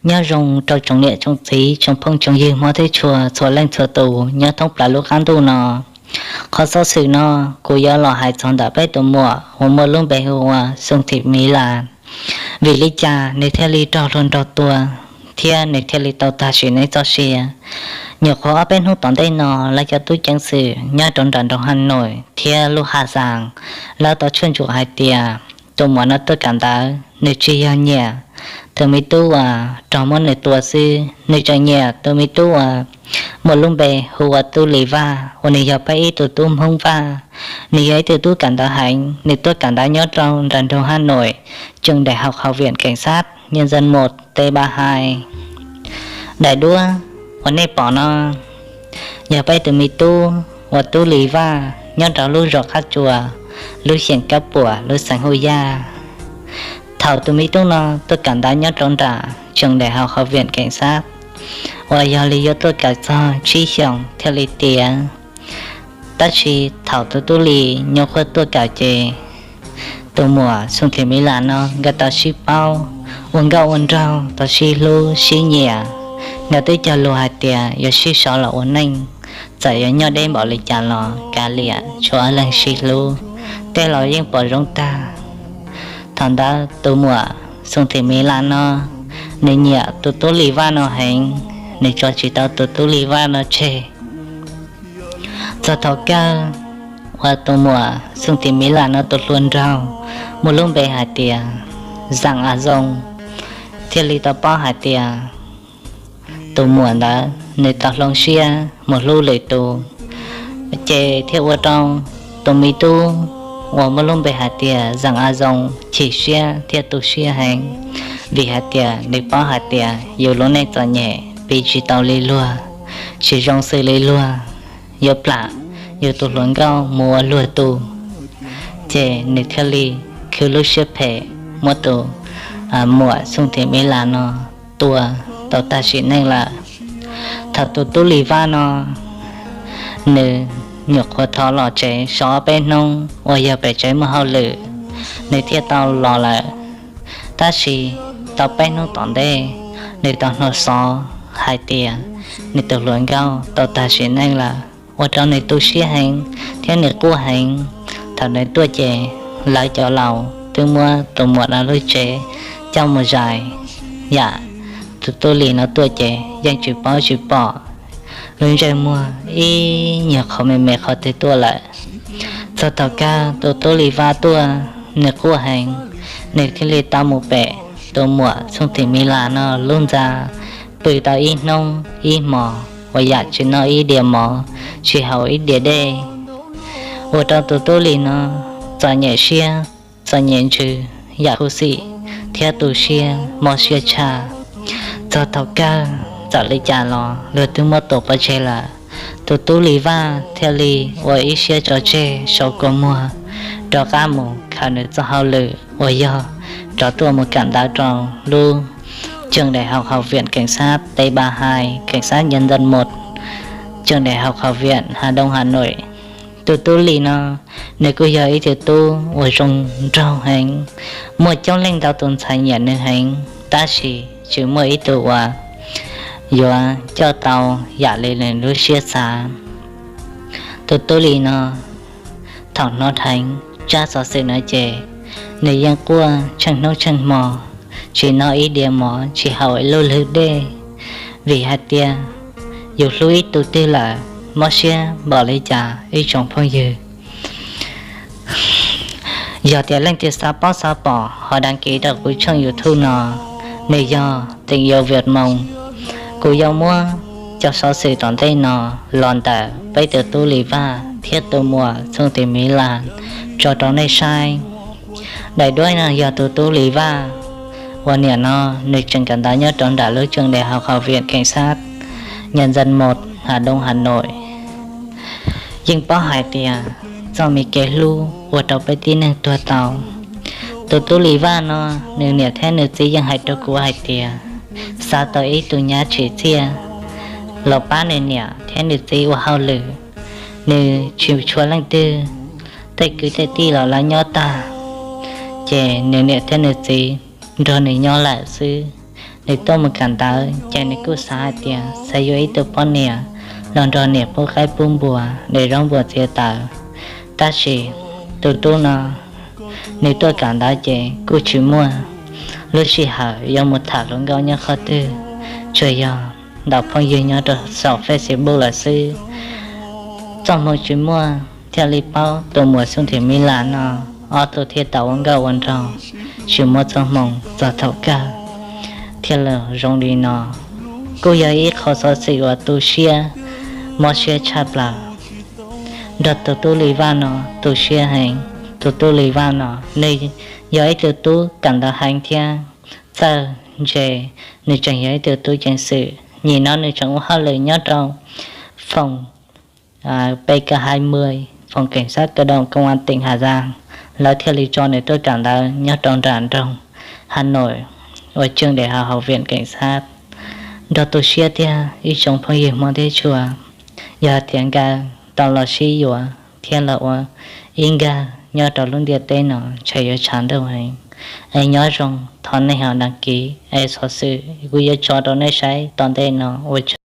Nyob zoo rau tsoom niam tsoom txiv tsoom phooj tsoom ywg Hmoob teb chaws txhua leej txhua tus nyob thoob plaws lub qab ntuj no. Qhov xov xwm no kuv yuav los hais txog ntawm peb tus muam uas muaj lub npe hu ua Xoo Thim Miv Las. Vim li cas nws thiaj li raug hluas nraug tua thiab nws thiaj li tau tag sim neej txoj sia? Nyuam qhuav ob peb hnub tom ntej no lawv cov tub ceev xwm nyob rau nram nroog Has Nois thiab lub Has Xas, lawv tau tshuaj ntsuam hais tias tus muam no tuaj kawm ntawv nws tsis yog nyiam tus me tub uas raug muab nws tua xwb, nws tseem nyiam tus me tub uas muaj lub npe hu ua Tub Lis Vaj uas nws yog peb ib tug tub Hmoob Vaj. Nws yog ib tug tub kawm ntawv heev, nws tuaj kawm ntawv nyob rau nram nroog Has Nois, trường đại học học viện cảnh sát nhân dân một T ba hai. Daim duab uas nej pom no yog peb tus me tub uas Tub Lis Vaj nyob rau lub zos Qab Tsuas, lub xyeem Kab Puam, lub xeev Hauj Yaj. Thaum tus me tub no tuaj kawm ntawv nyob rau nram trường đại học học viện cảnh sát uas yog li yuav tuaj kawm txog tsib xyoos thiaj li tiav. Tab sis thaum tus tub Lis nyuam qhuav tuaj kawm ces tus muam Xoo Thim Miv Las no nkawd tau sib paub, ua nkauj ua nraug, tau sib hlub sib nyiam. Nkawd twb cog lus hais tias yuav sib sau los ua neej, txawm yuav nyob deb npaum li cas los kav liam, tsuav leej sib hlub, tej los yeej pom zoo tag. Thaum ntawd tus muam Xoo Thim Miv Las no nws nyiam tus tub Lis Vaj no heev, nws tso tsis tau tus tub Lis Vaj no tseg. Txog thaum kawg uas tus muam Xoo Thim Miv Las no tus hluas nraug muaj lub npe hais tias Zam A Zoo thiaj li tau paub hais tias tus muam ntawd nws tau hloov siab mus hlub lwm tus, ces thiaj ua rau tus me tub uas muaj lub npe hais tias Zam A Zoo chim siab thiab tu siab heev, vim hais tias nws paub hais tias yus lub neej txom nyem piv tsis tau li luag, tsis zoo xws li luag, yuav plam yus tus hluas nkauj mus ua luag tus, ces nws thiaj li khwv lub siab phem muab tus muam Xoo Thim Miv Las no tua tau tag sim neej lawm. Thaum tus tub Lis Vaj no nws nyuam qhuav thov los tsev so ob peb hnub uas yog pem tsev muaj hauj lwm, nws thiaj tau los lawm. Tab sis tau peb hnub tom ntej, nws tau hnov xov hais tias nws tus hluas nkauj tau tag sim neej lawm, ua rau nws tu siab heev thiab nws quaj heev. Thaum nws tuaj ces lawv cov laus twb muab tus muam no lub tsev coj mus zais, yam tus tub Lis no tuaj ces yeej tsis paub tsis pom, lub ntsej muag ib nyuag qhov me me qhov twg tuaj lawm. Txog thaum kawg tus tub Lis Vaj tuaj, nws quaj heev, nws thiaj li tau mus pem tus muam Xoo Thim Miv Las no lub ntxa, pw tau ib hnub ib hmos uas yam tsis noj ib diav mov, tsis haus ib diav dej, ua rau tus tub Lis no txom nyem siab txom nyem ntsws, yam khuv xim thiab tu siab mob siab tshaj. Txog thaum kawg txawm li cas los luag twb muab tua pov tseg lawm. Tus tub Lis Vaj thiaj li ua ib siab tso tseg sau kua muag rov qab mus khaws nws txoj hauj lwm uas yog rov tuaj mus kawm ntawv rau lub trường đại học học viện cảnh sát T ba hai, cảnh sát nhân dân một, trường đại học học viện Hà Đông Hà Nội. Tus tub Lis no nws kuj yog ib tug tub uas zoo nraug heev, muaj coob leej ntau tus ntxhais nyiam nws heev, tab sis tsis muaj ib tug uas yuav coj tau yam li nws lub siab xav. Tus tub Lis no thaum hnov dheev tsab xov xwm no ces nws yeej quaj tsheej hnub tsheej hmo, tsis noj ib diav mov tsis haus ib lub hlwb dej, vim hais tias yus hlub ib tug twg lawm mob siab npaum li cas ib tsoom phooj ywg. Yog tias leej twg xav paub xav pom ho đăng ký rau kuv tshooj YouTube no, nws yog Tình Yêu Việt Mông. Kuv yuav muab cov xov xwm tom ntej no los ntawm peb tus tub Lis Vaj thiab tus muam Xoo Thim Miv Las tso rau nej saib. Daim duab no yog tus tub Lis Vaj uas niam no nws tseem kawm ntawv nyob rau nram lub trường đại học học viện cảnh sát nhân dân một Hà Đông Hà Nội. Yeej paub hais tias txoj me kev hlub ua rau peb tib neeg tuag tau. Tus tub Lis Vaj no, nws niam thiab nws txiv yeej hais rau kuv hais tias xav tau ib tug nyab tsim txiaj los pab nws niam thiab nws txiv ua hauj lwm. Nws tsis tshua leej twg, tej kwv tej tij los lawv nyob tag, ces nws niam thiab nws txiv nrog nws nyob lawm xwb. Nws tuaj mus kawm ntawv ces nws kuj xav hais tias xav yuav ib tug poj niam los nrog niam pub qaib pub npua, de zaub npua txiav taws. Tab sis tus tub no nws tuaj kawm ntawv ces kuj tsis muaj lub sij hawm yuav mus tham hluas nkauj nyob qhov twg, tsuas yog ntaus phooj ywg nyob rau saum Facebook lawm xwb. Txoj hmoo tsis muaj thiaj li paub tus muam Xyooj Thim Mis Las no, ob tug thiaj tau ua nkauj ua nraug tsis muaj txoj hmoo txog thaum kawg thiaj li zoo li no. Kuj yog ib qho xov xwm uas tu siab mob siab tshaj plaws nrog tus tub Lis Vaj no. Tu siab heev, tus tub Lis Vaj no nws yog ib tug tub kawm ntawv heev thiab txawj ntse, nws tseem yog ib tug tub ceev xwm. Nyem no nws tseem ua hauj lwm nyob rau phòng P K hai mươi, phòng cảnh sát cơ động công an tỉnh Hà Giang, lawv thiaj li tso nws tuaj kawm ntawv nyob rau nram nroog Hà Nội, ua trường đại học học viện cảnh sát. Nrog tu siab thiab ib tsoom phooj ywg Hmoob thiab tshua, yog hais tias nkawd tau los sib yuav thiab los ua ib nkawg nyob rau lub ntiaj teb no ntshe yuav tshav ntuj heev. Es nyob zoo, thov nej ho đăng ký es xov xwm kuv yuav tso rau nej saib tom ntej no ua tsaug.